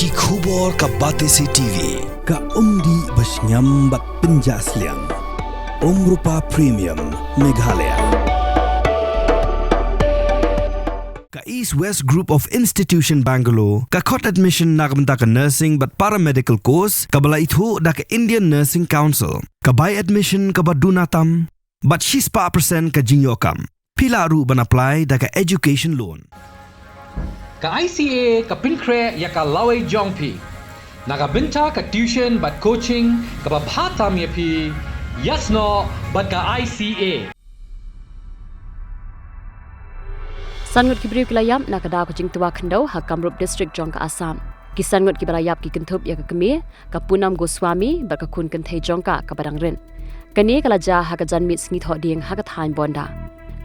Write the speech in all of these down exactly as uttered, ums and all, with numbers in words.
Ki khubor ka Batesi T V, ka umdih ba shngiam bad pynjah sliang. Umrupa Premium, Meghalaya. Ka East West Group of Institution Bangalore, ka khot admission na ka bynta ka nursing bad paramedical course, kaba la ithuh da ka Indian Nursing Council, ka bai admission kaba duna tam, bad shispah percent ka jingïoh kam. Phi lah ruh ban apply da ka education loan. Ka I C A ka pynkhreh ïa ka lawei jong phi na ka bynta ka tuition bad coaching kaba bha tam ïa phi, ïasnoh bad ka I C A. San ngut ki briew ki la ïap na ka daw ka jingtwa khyndew ha Kamrup District jong ka Assam. Ki san ngut kiba la ïap ki kynthup ïa ka kmie, ka Poonam Goswami, bad ka khun kynthei jong ka kaba dang rit. Kane ka la jia ha ka janmiet sngi Thohdieng ha ka thaiñ Bonda.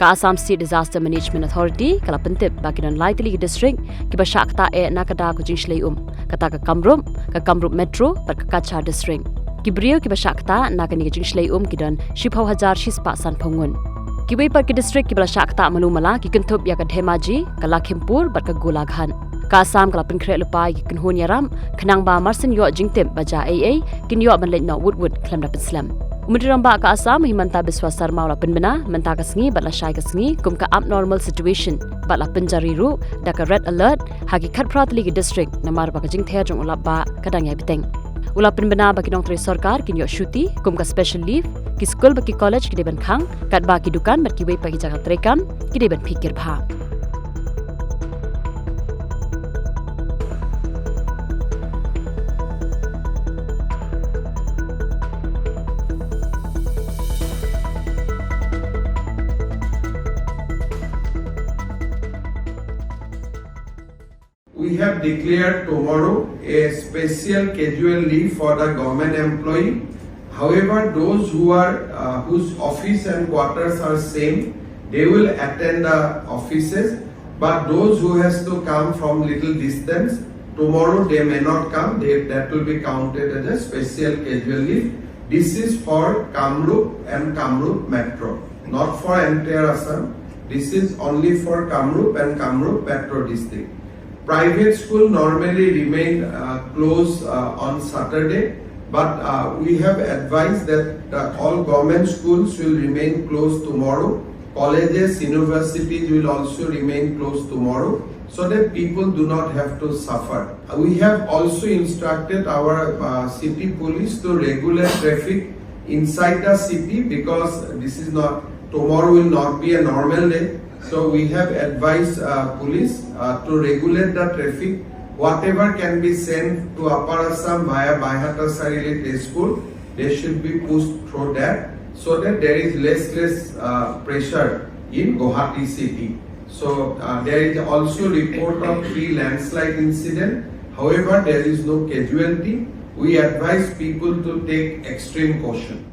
Ka Assam State Disaster Management Authority ka la pyntip ba ki don lai tylli ki district kiba shah ktah eh na ka daw ka jingshlei um, kata ka Kamrup, ka Kamrup Metro bad ka Cachar District. Ki briew kiba shah ktah na kane ka jingshlei um ki don shiphew hajar shispah sanphew ngut. Kiwei pat ki district kiba la shah ktah malu mala ki kynthup ïa ka Dhemaji, ka Lakhimpur bad ka Golaghat. Ka Assam ka la pynkhreh lypa ïa ki kynhun ïarap khnang ba mar syn ïoh jingtip ba jia ei ei, kin ïoh ban leit noh wut wut khlem da pynslem. U Myntri Rangbah ka Assam, u Himanta Biswa Sarma, u la pynbna mynta ka sngi bad lashai ka sngi kum ka abnormal situation bad la pynjari ruh da ka red alert ha ki khatphra tylli ki district, namar ba ka jingther jong u lap bah ka dang ïai bteng. U la pynbna ba ki nongtrei sorkar kin ïoh shuti kum ka special leave, ki skul bad ki college ki dei ban khang, katba ki dukan bad kiwei pat ki jaka treikam ki dei ban phikir bha. We have declared tomorrow a special casual leave for the government employee. However, those who are, uh, whose office and quarters are same, they will attend the offices. But those who has to come from little distance, tomorrow they may not come. They, that will be counted as a special casual leave. This is for Kamrup and Kamrup Metro, not for entire Assam. This is only for Kamrup and Kamrup Metro District. Private school normally remain, uh, closed, uh, on Saturday, but, uh, we have advised that, uh, all government schools will remain closed tomorrow. Colleges, universities will also remain closed tomorrow, so that people do not have to suffer. We have also instructed our, uh, city police to regulate traffic inside the city, because this is not, tomorrow will not be a normal day. So we have advised, uh, police, uh, to regulate the traffic. Whatever can be sent to Upper Assam via Baihatasari Tezpur, they should be pushed through that, so that there is less, less, uh, pressure in Guwahati city. So, uh, there is also report of three landslide incident. However, there is no casualty. We advise people to take extreme caution.